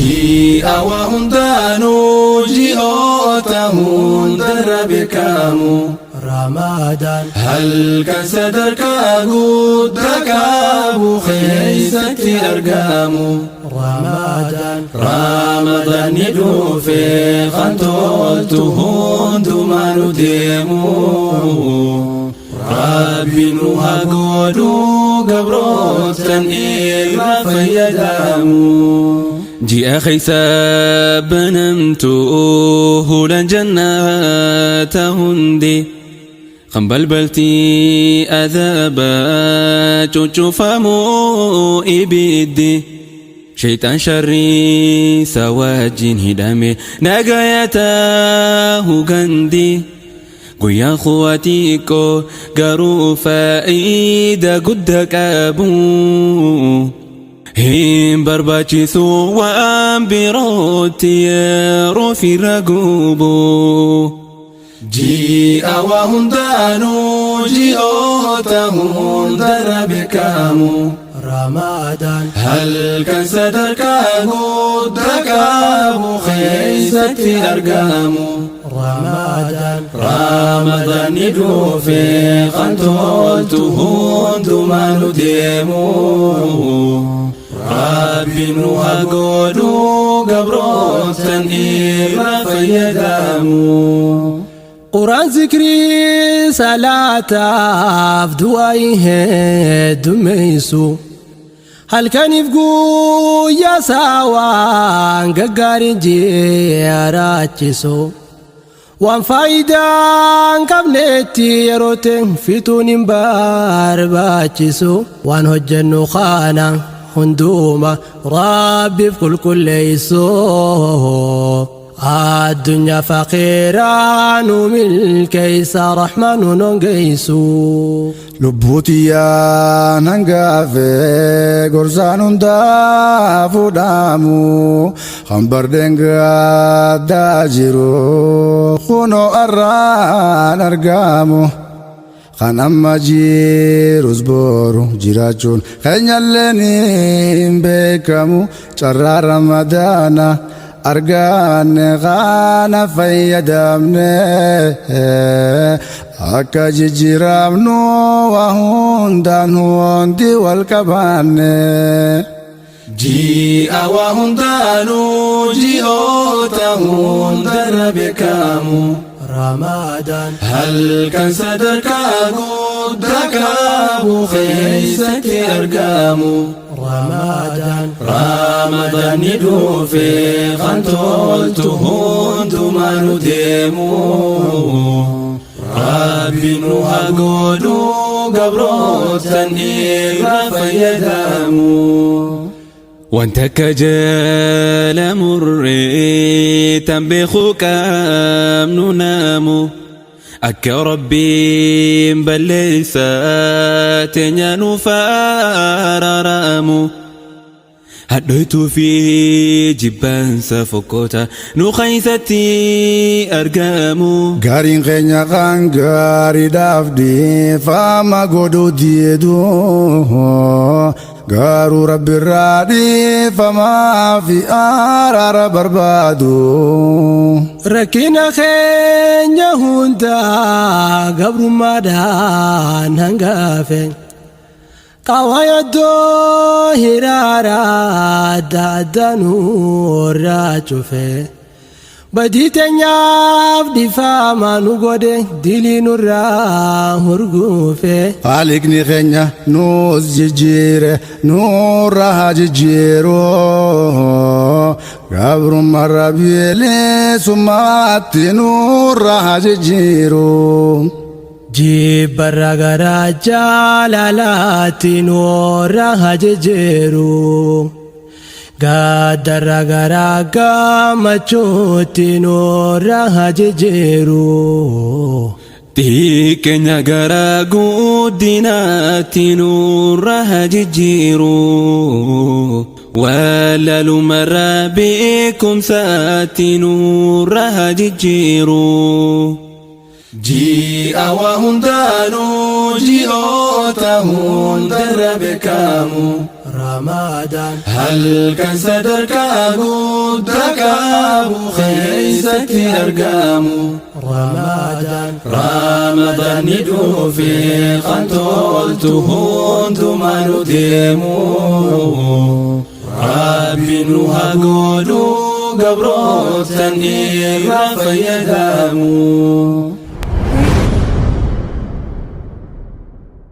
Ji'a waa hundaanuu ji'oota hundarra beekamu. Ramadaan. Halkan sadarkaa guddaa qabu keessatti argamu. Ramadaan. Ramadaan ni dhufe kan toltu hundumaa nu deemu. Rabbi nu haa godhu gabrootan irra fayyadamu. Ji'a keessa banamtu hulaan jannata hundi kan balbalti adabaa cuccufamu ibiddi shayxaan sharrii isa wajjin hidhame nagaya gandi guyyaan kuwa xiqqoo garuu faayidaa guddaa qabu. Hin barbaachisu waan birootti yeroo firra gubu. Ji'a waa hundaanuu ji'oota hundarra beekamu. Ramadaan. Halkan sadarkaa guddaa qabu keessatti argamu. Ramadaan. Ramadaan ni dhufe kan toltu hundumaa nu deemu. Rabbi nu haa godhu gabrootan irra fayyadamu. Quraan zikrii salaataaf du'aa heddummeessu. Halkaniif guyyaa saawaan gaggaariin jiraachisu. Waan faayidaa hin qabnetti yeroo ta'e fixuun hin barbaachisu. Waan hojjennu kana hunduma Rabbiif qulqulleessu. Addunyaa faqiiraa nu milkeessa Rahmaan nu nongeessu. Lubbuutiyyaa nan gaafe gorsaan hundaa fuudhamu kan bardeen gaddaa jiru kunoo arraan argamu. Kan amma jirus boru jiraachuun keenyalleen hin beekamu carraa Ramadaana arganne kana fayyadamne akka jijjiiramnu waa hundaan hundi wal qabanne. Ji'a waa hundaanuu ji'oota hundarra beekamu. Ramadaan. Halkan sadarkaa guddaa qabu keessatti argamu. Ramadaan. Ramadaan ni dhufe kan toltu hundumaa nu deemu. Rabbi nu haa godhu gabrootan irra fayyadamu. Wanta akka jala murree tan beekuu qabnu naamu akka Rabbiin balleessaa teenya nuuf araaramu. Hadhoytuu fi jibbaansa fokkota nu keessatti argamu. Gaariin keenya kan gaariidhaaf dhiifama godhu diidu garuu Rabbirraa dhiifamaa fi araara barbaadu. Rakkina keenya hundaa gabrummaadhaan hangafe. Qaawwa iddoo hiraara adda addaa nurraa cufe. Badii teenyaaf dhiifama nu godhe dilii nurraa hurgufe. Haaliqni keenya nuus jijjiire nurra haa jijjiiru. Gabrummaa bilisummaatti nurra haa jijjiiru. Jibbarra gara jaalalaatti nurra haa jijjiiru. Gaddarra gara gammachuutti nurra haa jijjiiru. Xiqqeenya gara guddinaatti nurra haa jijjiiru. Wallaalumarra beekumsaatti nurra haa jijjiiru. Ji'a waa hundaanuu Ji'oota hundarra beekamu. Ramadaan. Halkan sadarkaa guddaa qabu keessatti argamu. Ramadaan. Ramadaanni dhufe kan toltu hundumaa nu deemu. Rabbi nu haa godhu gabrootan irraa fayyadamu.